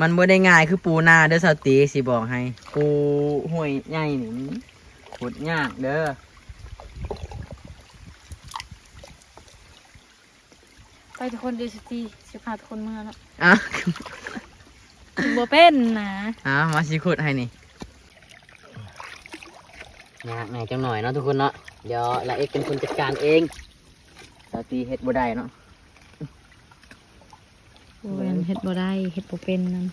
ມັນບໍ່ໄດ້ງ່າຍຄືປູນາເດີສາວຕີ ຊິບອກໃຫ້. ປູຫ້ວຍໃຫຍ່ນີ້ມັນຂຸດຍາກເດີ. ໄປທຸກຄົນ ເດີສາວຕີຊິພາທຸກຄົນເມືອເນາະ. ອ້າວ ບໍ່ເປັນນະ. ອ້າວ ມາຊິຂຸດໃຫ້ນີ້. ຍາກແດ່ຈັກໜ້ອຍເນາະທຸກຄົນເນາະ. ດຽວລາເອັກເປັນຄົນຈັດການເອງ. ສາວຕີເຮັດບໍ່ໄດ້ເນາະ. ບໍ່ແມ່ນເຮັດບໍ່ໄດ້ ເຮັດບໍ່ເປັນນັ້ນ.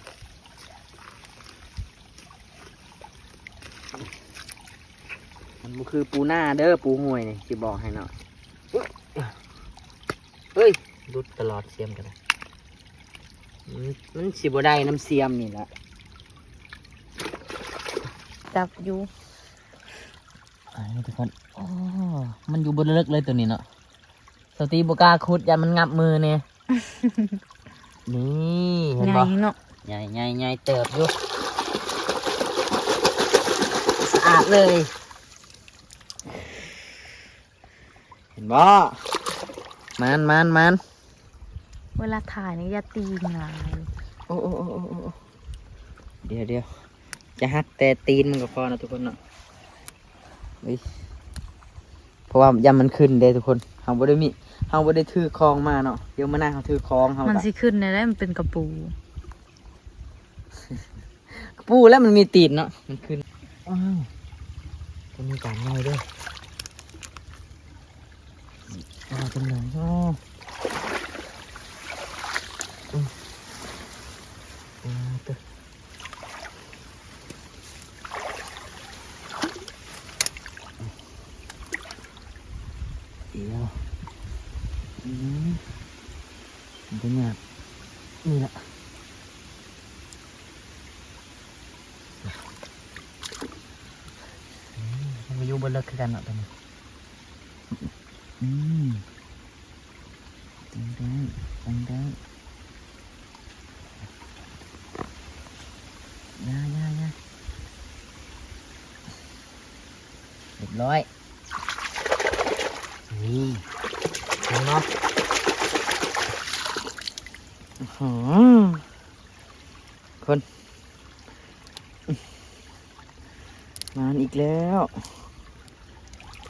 ມັນບໍ່ຄືປູນາເດີ ປູຫ້ວຍນີ້ ຊິບອກໃຫ້ເນາະ. ເຮີ້ຍ ຫຼຸດຕະຫຼອດ ສຽມກໍໄດ້. ມັນ ມັນຊິບໍ່ໄດ້ນຳສຽມນີ້ລະ. ຈັບຢູ່. ອັນນີ້ທຸກຄົນ ໂອ້ ມັນຢູ່ບໍ່ເລິກເລີຍໂຕນີ້ເນາະ. ສາວຕີບໍ່ກ້າຂຸດ ຢ້ານມັນຫງັບມືແດ່. ນີ້ ເຫັນບໍ່? ໃຫຍ່ເນາະ ໃຫຍ່ ໃຫຍ່ເຕີບຢູ່ ສະອາດເລີຍ. ເຫັນບໍ່? ມານ ມານ ມານ. ເວລາຖ່າຍນີ້ຢ່າຕີງຫຼາຍ. ໂອ້ ໂອ້ ໂອ້ ໂອ້ ໂອ້ ດຽວ ດຽວ ຈະຫັກແຕ່ຕີນມັນກໍພໍເນາະທຸກຄົນເນາະ. ເອີຍ ເພາະວ່າຢ້ານມັນຂຶ້ນເດ້ທຸກຄົນ. ເຮົາບໍ່ໄດ້ມີ ເຮົາບໍ່ໄດ້ຖືຂອງມາເນາະ. ດຽວມື້ໜ້າເຮົາຖືຂອງ ເຮົາ ມັນ ກະ ຊິຂຶ້ນໄດ້ ມັນເປັນກະປູ. ກະປູແລ້ວມັນມີຕີນເນາະ ມັນຂຶ້ນ. ອ້າວ ຕົວນີ້ການໃຫຍ່ເດີ້. ອ້າວ ຕົວໃຫຍ່ເນາະ. ອືມ ອືມ ເຕີ ດຽວ ອືມ ບໍ່ຍາກ ນີ້ລະ. ອືມ ມັນກໍຢູ່ບໍ່ເລິກຄືກັນເນາະ ຕົວນີ້. ອືມ ຕັ້ງໄດ້ ຕັ້ງໄດ້. ຢ່າ ຢ່າ ຢ່າ. ຮຽບຮ້ອຍ. ນີ້ ເຫັນບໍ່? ອືມ ຄົນ ມາອີກແລ້ວ.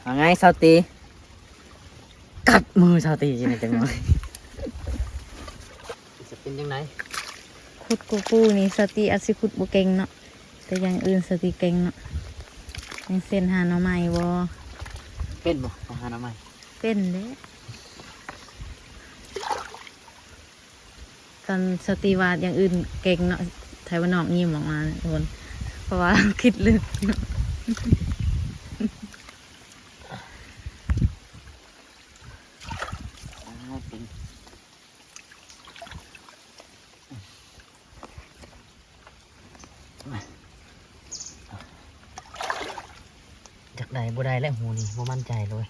ວ່າໄງສາວຕີ? ກັດມືສາວຕີຈັ່ງໜ້ອຍ ຈະເປັນຈັ່ງໃດ? ຂຸດກະປູນີ້ສາວຕີອາດຊິຂຸດບໍ່ເກັ່ງເນາະ ແຕ່ຢ່າງອື່ນສາວຕີເກັ່ງເນາະ. ຢ່າງເຊັ່ນຫາໜໍ່ໄມ້ບໍ່? ເປັນບໍ່ ໄປຫາໜໍ່ໄມ້? ເປັນເດ້. ຄັນສາວຕີວ່າຢ່າງອື່ນເກັ່ງເນາະ ໄທບ້ານນອກຍິ້ມອອກມາທຸກຄົນ ເພາະວ່າຄິດເລິກເນາະ. ຈັກໄດ້ບໍ່ໄດ້ແລ້ວ ຫູນີ້ບໍ່ໝັ້ນໃຈເລີຍ.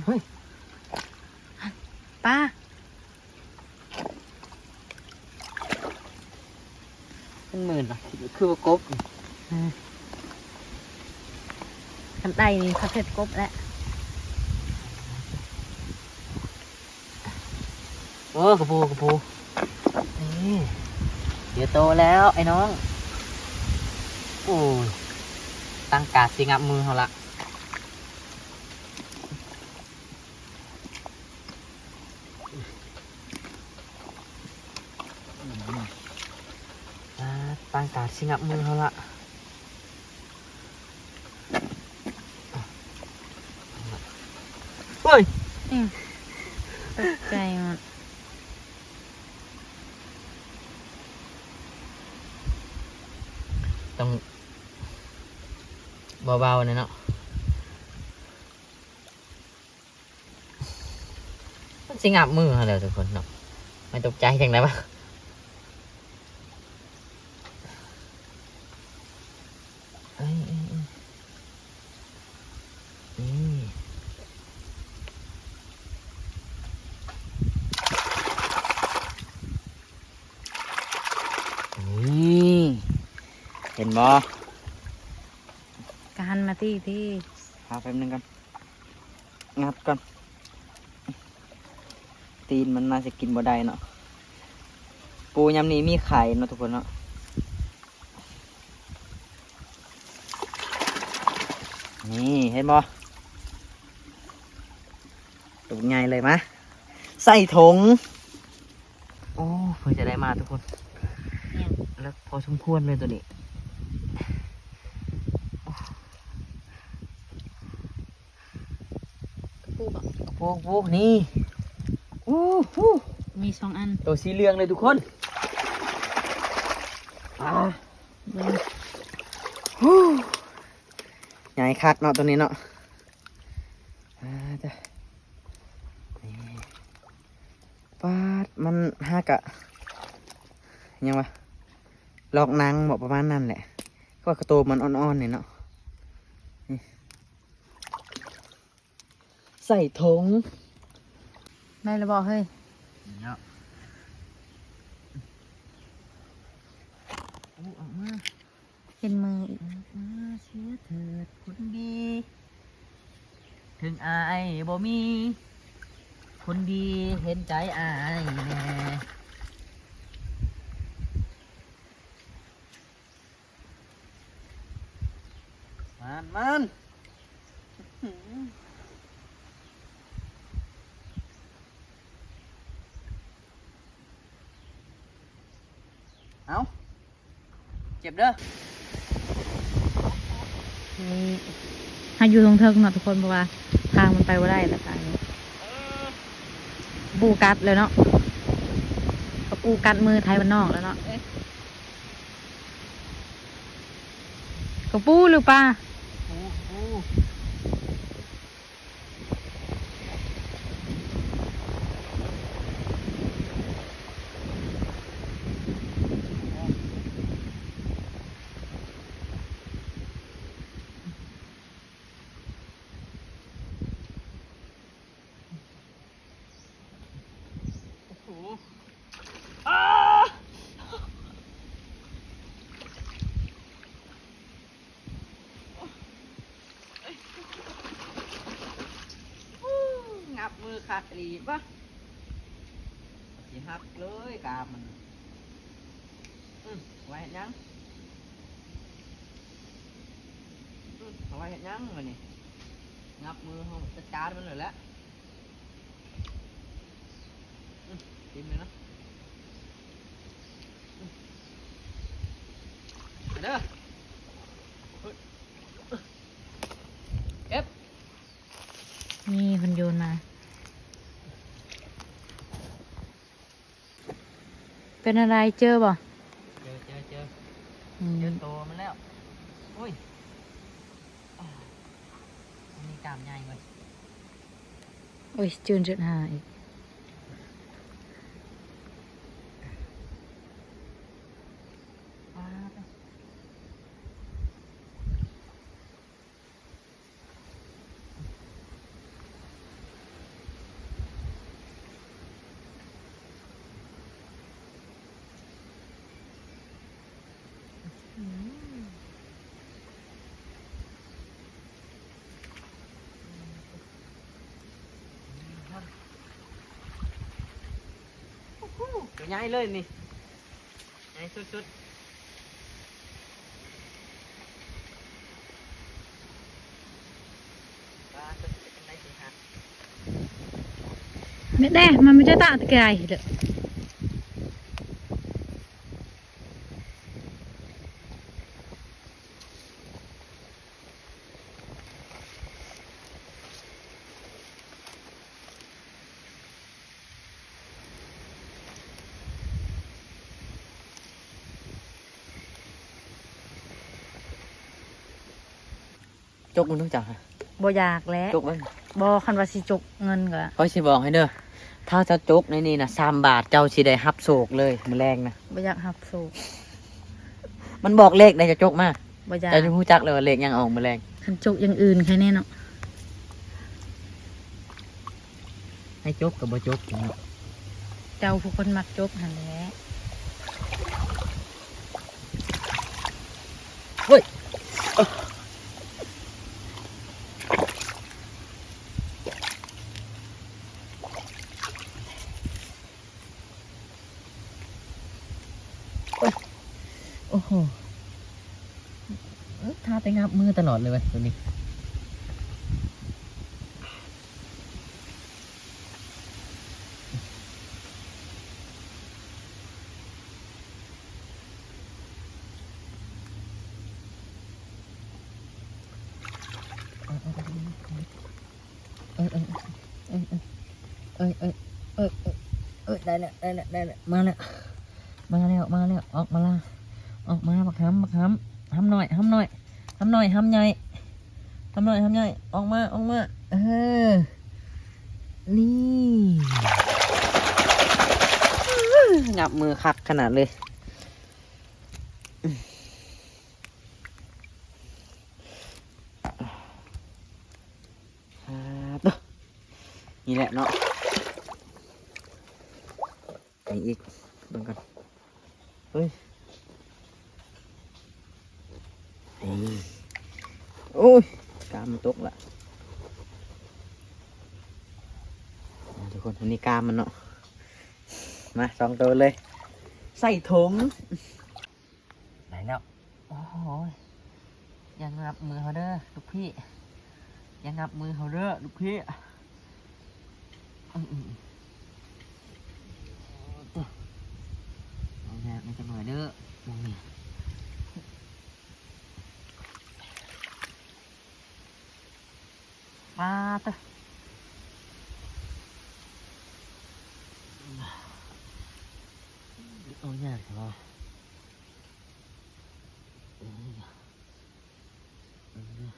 ເຮີ້ຍ ປາ ມັນໝື່ນນະ ຄືວ່າກົບ. ເອີ ຄັນໄດ້ນີ້ເຂົາເຮັດກົບແຫຼະ. ໂອ້ ກະປູ ກະປູ ນີ້ ດຽວໂຕແລ້ວໄອ້ນ້ອງ. ໂອ້ຍ ຕັ້ງກາດຊິຫງັບມືເຮົາລະ. ອ່າ ຕັ້ງກາດຊິຫງັບມືເຮົາລະ. ໂອ້ຍ ອືມ ຕົກໃຈໝົດ. ຕ້ອງເບົາໆແດ່ເນາະ. ມັນຊິຫງັບມືເຮົາແລ້ວທຸກຄົນເນາະ. ມັນຕົກໃຈຈັ່ງໃດວະ? ເອີ ເອີ ເອີ ນີ້ ນີ້ ເຫັນບໍ່? ກະຫັນມາຕິຕິ ຫາແປັບໜຶ່ງກ່ອນ. ງັດກ່ອນ ຕີນມັນໜ້າຈະກິນບໍ່ໄດ້ເນາະ. ປູຍາມນີ້ມີໄຂ່ເນາະທຸກຄົນເນາະ. ນີ້ ເຫັນບໍ່? ໂຕໃຫຍ່ເລີຍ ມາ ໃສ່ຖົງ. ໂອ້ ເພິ່ນຈະໄດ້ມາທຸກຄົນ ເລິກພໍສົມຄວນເລີຍໂຕນີ້. ກະປູບໍ່? ກະປູ ກະປູ ນີ້ ໂອ້ໂຫ ມີສອງອັນ ໂຕສີເຫຼືອງເລີຍທຸກຄົນ. ອ່າ ເບິ່ງ ໂອ້ ໃຫຍ່ຄັກເນາະໂຕນີ້ເນາະ. ອ່າ ຈ້ະ ປາດ ມັນຫາກະ ຫຍັງວະ ລອກໜັງບໍ ປະມານນັ້ນແຫຼະ ເພາະວ່າໂຕມັນອ່ອນໆນີ້ເນາະ. ນີ້ ໃສ່ຖົງ ໄດ້ແລ້ວບໍເຮີ້ຍ? ເນາະ ໂອ້ ອອກມາ ເຫັນມືອີກ ອອກມາເສຍເຖີດຄົນດີ ເຖິງອາຍບໍ່ມີ ຄົນດີເຫັນໃຈອາຍແດ່. ມານ ມານ ເອົາ ເຈັບເດີ. ນີ້ ເຮົາຢູ່ເທິງໆເນາະທຸກຄົນ ເພາະວ່າທາງມັນໄປບໍ່ໄດ້ ແລ້ວກະນີ້ ກະປູກັດແລ້ວເນາະ ກະປູກັດມືໄທບ້ານນອກແລ້ວເນາະ. ກະປູຫຼືປາ? ກະປູ ກະປູ. ໂອ້ໂຫ ອ້າ ງັບມືຄັກອີ່ຫຼີວະ ຊິຫັກເລີຍກາບມັນ. ອືມ ເອົາໄວ້ເຮັດຫຍັງ? ອືມ ເອົາໄວ້ເຮັດຫຍັງບາດນີ້? ງັບມືເຮົາຈັດການມັນໂລດແຫຼະ. ອືມ ຖິ້ມເລີຍນະ ອືມ ໄປເດີ ເກັບ. ນີ້ເພິ່ນໂຍນມາ. ເປັນອະໄລ ເຈີບໍ່? ເຈີ ເຈີ ເຈີ ອືມ ເຈີໂຕມັນແລ້ວ. ໂອ້ຍ ອ່າ ມັນມີກ້າມໃຫຍ່ເວີຍ. ໂອ້ຍ ຈືນຈຸດຫ້າອີກ. ປາດ. ໂອ້ໂຫ ຕົວໃຫຍ່ເລີຍນີ້. ໃຫຍ່ສຸດໆ ປາ ຕົວນີ້ເປັນຈັ່ງໃດຊິຫາ ແນ່ໆ ມັນມີແຕ່ຕາແຕ່ກາຍເດີ. ຈົກມັນເດີເຈົ້າ. ບໍ່ຢາກແຫຼະ ຈົກມັນ. ບໍ່ ຄັນວ່າຊິຈົກເງິນກໍ ຂ້ອຍຊິບອກໃຫ້ເດີ ຖ້າເຈົ້າຈົກໃນນີ້ນະ ສາມບາດ ເຈົ້າຊິໄດ້ຮັບໂຊກເລີຍມື້ແລງນະ. ບໍ່ຢາກຮັບໂຊກ. ມັນບອກເລກໃດ ເຈົ້າຈົກມາ. ບໍ່ຢາກ. ເຈົ້າຈະຮູ້ຈັກເລີຍວ່າເລກຫຍັງອອກມື້ແລງ. ຄັນຈົກຢ່າງອື່ນໃຄແນ່ເນາະ. ໃຫ້ຈົກກໍບໍ່ຈົກເນາະ. ເຈົ້າຜູ້ຄົນມັກຈົກຫັ້ນແຫຼະ. ໂອ້ຍ ໂອ້ໂຫ ຖ້າແຕ່ງັບມືຕະຫຼອດເລີຍເວີຍໂຕນີ້. ເອີຍ ເອີຍ ເອີຍ ໄດ້ແລ້ວ ໄດ້ແລ້ວ ໄດ້ແລ້ວ ມາແລ້ວ ມາແລ້ວ ມາແລ້ວ ອອກມາລະ ອອກມາ ບັກຫຳ ບັກຫຳ ຫຳນ້ອຍ ຫຳນ້ອຍ ຫຳນ້ອຍ ຫຳໃຫຍ່ ຫຳນ້ອຍ ຫຳໃຫຍ່ ອອກມາ ອອກມາ ເອີ ນີ້. งับมือคักขนาดเลย อ่า นี่แหละเนาะ นี่อีก เบิ่งก่อน เฮ้ย นี่ โอ้ย กล้ามมันตกละ อ่า ทุกคน อันนี้กล้ามมันเนาะ มา สองตัวเลย ใส่ถุง ได้แล้ว โอ้โห อย่างับมือเขาเด้อ ลูกพี่ อย่างับมือเขาเด้อ ลูกพี่ อืมๆๆ เอายากนิดจักหน่อยเด้อ มองนี่ ปาดเตอะ เอายากแท้วะ เอ้ย เอ้ย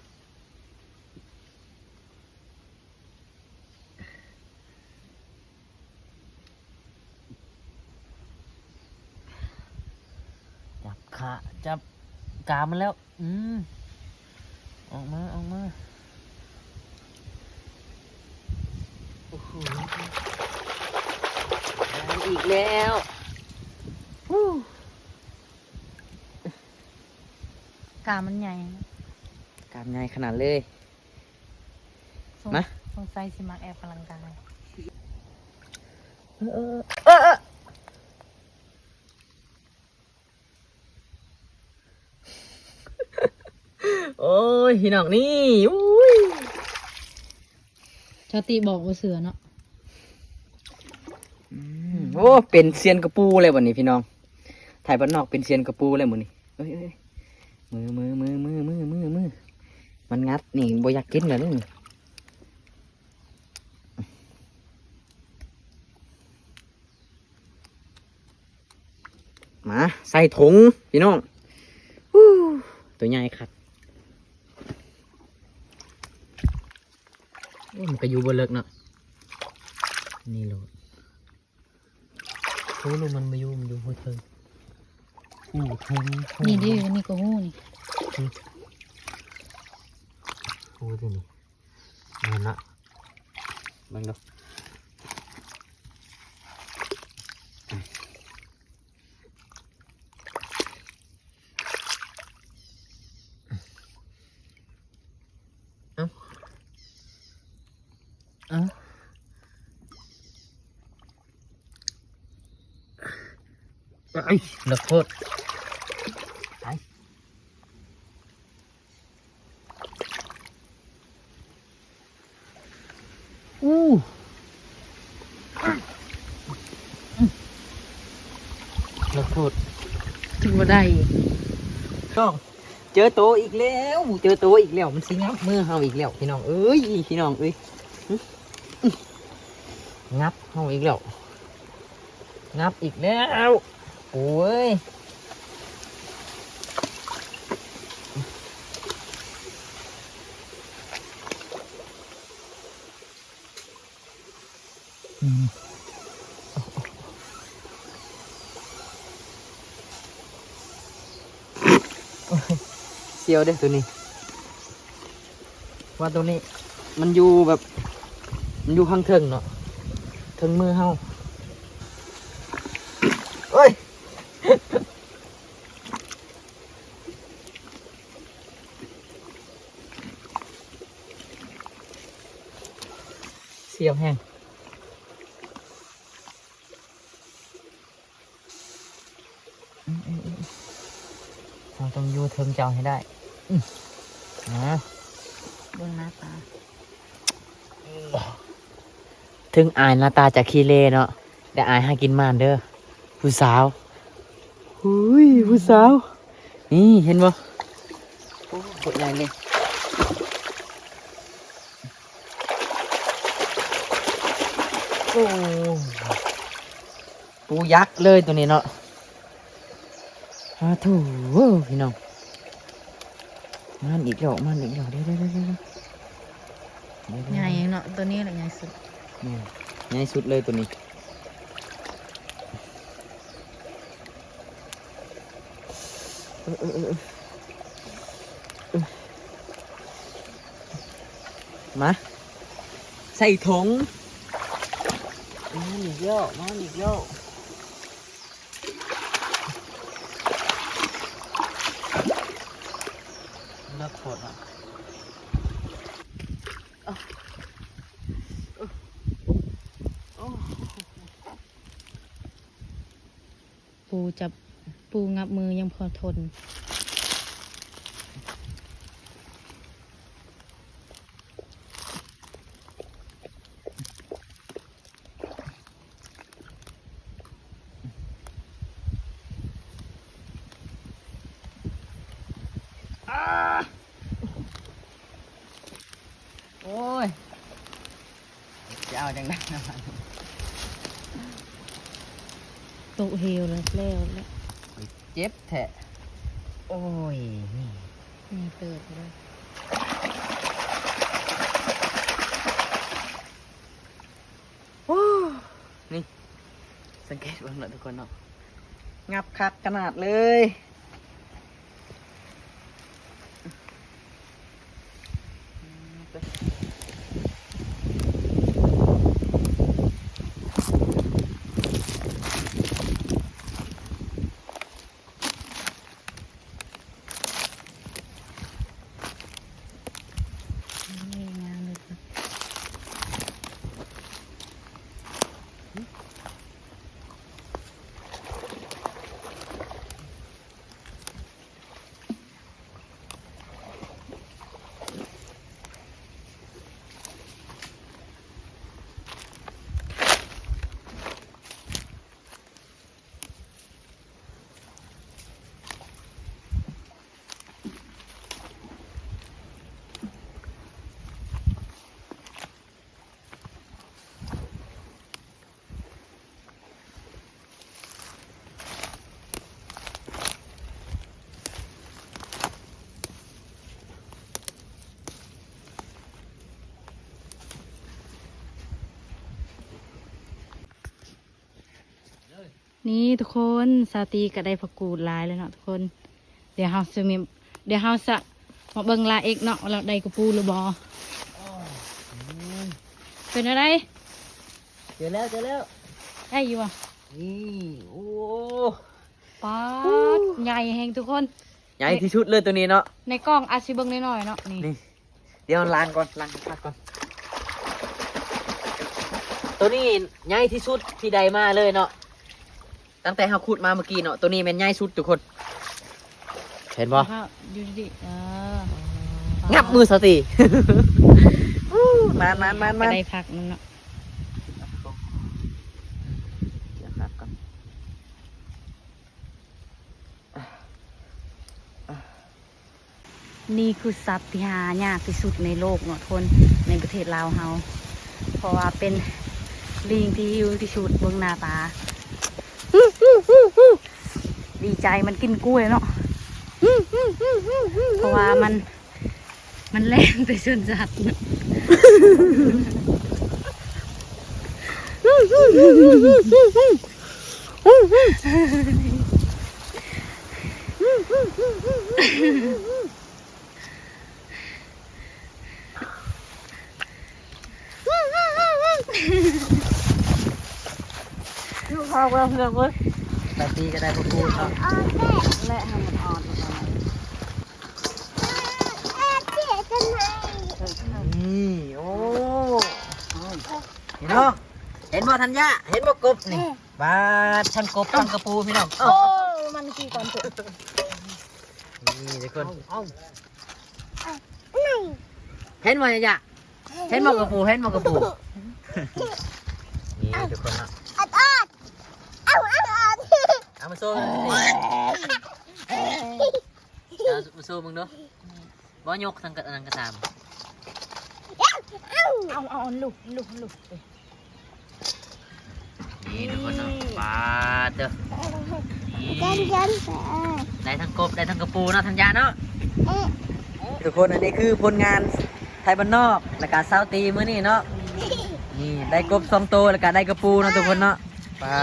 จับขา จับกามมันแล้ว อืม ออกมา ออกมา โอ้โห ได้อีกแล้ว ฮู้ กามมันใหญ่ กามใหญ่ขนาดเลย สง- มา สงสัยสิมักแอบกำลังกาย เออ เออ เออ เออ โอ้ย พี่น้องนี่ อุ้ย ชาวติบอกบ่เชื่อเนาะ อืม โอ้ เป็นเซียนกะปูเลยบัดนี้พี่น้อง ไทบ้านนอกเป็นเซียนกะปูเลยมื้อนี้ เอ้ย เอ้ย มือ มือ มันงับนี่บ่อยากกินแล้วเด้อนี่ มา ใส่ถุงพี่น้อง ฮู้ ตัวใหญ่คัก โอ้ มันก็อยู่บ่เลิกเนาะ นี่โลด ฮู้ มันมาอยู่ มันอยู่ห้วยเทิง อู้ เทิง ฮู้ นี่ดิ นี่ก็ฮู้นี่ อืม ฮู้ตัวนี้ นั่นละ เบิ่งดู เอ้า เอ้า ไอ้ เลิกโพด ไอ้ อู้ เลิกโพด ถือว่าได้ น้อง เจอโตอีกแล้ว เจอโตอีกแล้ว มันสิงับมือเฮาอีกแล้ว พี่น้องเอ้ย พี่น้องเอ้ย งับเฮาอีกแล้ว งับอีกแล้ว โอ้ย อืม เสียวเด้ตัวนี้ ว่าตัวนี้มันอยู่แบบ มันอยู่ข้างเทิงเนาะ เทิงมือเฮา เอ้ย เสียวแฮง อืมๆๆ เราต้องอยู่เทิงเจ้าให้ได้ อืม นะ เบิ่งหน้าตา ถึงอายหน้าตาจะขี้เหร่เนาะ แต่อายหากินหมานเด้อ ผู้สาว หุย ผู้สาว นี่ เห็นบ่ โอ้ โคตรใหญ่เลย โอ้ ปูยักษ์เลยตัวนี้เนาะ อาโธ่ พี่น้อง มันอีกแล้ว มันอีกแล้ว เดี๋ยวๆๆๆ ใหญ่เนาะ ตัวนี้แหละใหญ่สุด แม่น ใหญ่สุดเลยตัวนี้ ເອີ ເອີ ເອີ ເອີ ມາ ໃສ່ຖົງ ມາອີກແລ້ວ ມາອີກແລ້ວ ເລິກໂພດເນາະ. ປູຈັບ ປູງັບມືຍັງພໍທົນ. ໂອ້ຍ ຈະເອົາຈັ່ງໃດ ຕົກເຫວແລ້ວ ແລ້ວ ແລ້ວ ເຈັບແທ້ ໂອ້ຍ ນີ້ ນີ້ເຕີບເລີຍ. ໂອ້ ນີ້ ສັງເກດເບິ່ງເນາະທຸກຄົນເນາະ ງັບຄັກຂະໜາດເລີຍ. ນີ້ທຸກຄົນ ສາວຕີກໍໄດ້ຜັກກູດຫຼາຍແລ້ວເນາະທຸກຄົນ. ດຽວເຮົາຊິມີ ດຽວເຮົາສະມາເບິ່ງລາເອັກເນາະ ວ່າລາວໄດ້ກະປູຫຼືບໍ່. ເປັນແນວໃດ? ເຈີແລ້ວ ເຈີແລ້ວ ໄດ້ຢູ່ບໍ່? ນີ້ ໂອ້ ປາດ ໃຫຍ່ແຮງທຸກຄົນ ໃຫຍ່ທີ່ສຸດເລີຍໂຕນີ້ເນາະ. ໃນກ້ອງອາດຊິເບິ່ງນ້ອຍໆເນາະ ນີ້ ນີ້ ດຽວລ້າງກ່ອນ ລ້າງຄັກໆກ່ອນ. ໂຕນີ້ໃຫຍ່ທີ່ສຸດທີ່ໄດ້ມາເລີຍເນາະ ຕັ້ງແຕ່ເຮົາຂຸດມາເມື່ອກີ້ເນາະ ໂຕນີ້ແມ່ນໃຫຍ່ສຸດທຸກຄົນ ເຫັນບໍ່? ຢູ່ດີໆ ເອີ ງັບມືສາວຕີ ມານໆໆໆ ໄດ້ພັກນຳເນາະ. ນີ້ຄືສັດທີ່ຫາຍາກທີ່ສຸດໃນໂລກເນາະທຸກຄົນ ໃນປະເທດລາວເຮົາ ເພາະວ່າເປັນລີງທີ່ຫິວທີ່ສຸດ ເບິ່ງໜ້າຕາ ດີໃຈມັນກິນກ້ວຍເນາະ ເພາະວ່າມັນ ມັນແລ່ນໄປຊົນສັດເນາະ. ຢູ່ພາກແລ້ວເພື່ອນເວີຍ ແບບນີ້ກໍໄດ້ບໍ່ກູດເນາະ ແລະໃຫ້ມັນອ່ອນ. ນີ້ ໂອ້ ພີ່ນ້ອງ ເຫັນບໍ່ທັນຍາ ເຫັນບໍ່ກົບນີ້ ບາດ ທັງກົບທັງກະປູພີ່ນ້ອງ. ໂອ້ ມັນຂີ່ກ່ອນເຖາະ ນີ້ທຸກຄົນ ເອົາ ເອົາ ເຫັນບໍ່ຍາ ເຫັນບໍ່ກະປູ ເຫັນບໍ່ກະປູ ນີ້ທຸກຄົນເນາະ ເອົາ ເອົາ ເອົາ ເອົາມາໂຊ ເອົາມາໂຊເບິ່ງດູ ບໍ່ຍົກທັງກະ ອັນນັ້ນກະຕາມ ເອົາ ເອົາ ເອົາ ລູກ ລູກ ລູກ ນີ້ທຸກຄົນເນາະ ປາດເດີ ນີ້ ໄດ້ທັງກົບ ໄດ້ທັງກະປູເນາະ ທັນຍາເນາະ ເອີ ທຸກຄົນ ອັນນີ້ຄືຜົນງານໄທບ້ານນອກ ແລ້ວກະສາວຕີມື້ນີ້ເນາະ ນີ້ໄດ້ກົບສອງໂຕ ແລ້ວກະໄດ້ກະປູເນາະທຸກຄົນເນາະ ປາ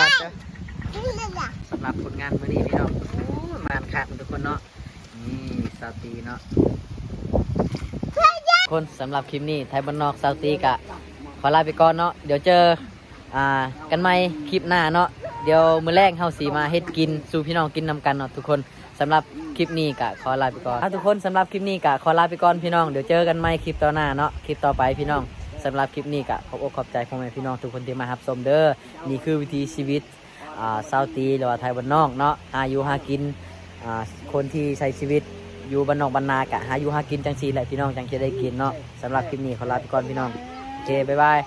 ດເດີ ສຳລັບຜົນງານມື້ນີ້ພີ່ນ້ອງ ໂອ້ຍ ມານຂ ຄັກທຸກຄົນເນາະ. ນີ້ສາວຕີເນາະ ຄົນ. ສຳລັບຄລິບນີ້ ໄທບ້ານນອກສາວຕີກະຂໍລາໄປກ່ອນເນາະ. ດຽວເຈີ ອ່າ ກັນໃໝ່ຄລິບໜ້າເນາະ. ດຽວມື້ແລງເຮົາຊິມາເຮັດກິນສູ່ພີ່ນ້ອງກິນນຳກັນເນາະທຸກຄົນ. ສຳລັບຄລິບນີ້ກະຂໍລາໄປກ່ອນ ອ່າ ທຸກຄົນ. ສຳລັບຄລິບນີ້ກະຂໍລາໄປກ່ອນພີ່ນ້ອງ. ດຽວເຈີກັນໃໝ່ຄລິບຕໍ່ໜ້າເນາະ ຄລິບຕໍ່ໄປພີ່ນ້ອງ. ສຳລັບຄລິບນີ້ກະຂອບອົກຂອບໃຈພໍ່ແມ່ພີ່ນ້ອງທຸກຄົນທີ່ມາຮັບຊົມເດີ. ນີ້ຄືວິຖີຊີວິດ ອ່າ ຊາວຕີ ຫຼືວ່າໄທບ້ານນອກເນາະ ຫາຢູ່ຫາກິນ. ອ່າ ຄົນທີ່ໃຊ້ຊີວິດຢູ່ບ້ານນອກບ້ານນາກະຫາຢູ່ຫາກິນຈັ່ງຊີ້ແຫຼະພີ່ນ້ອງ ຈັ່ງຈະໄດ້ກິນເນາະ. ສຳລັບຄລິບນີ້ຂໍລາໄປກ່ອນພີ່ນ້ອງ. ໂອເຄ ບາຍບາຍ.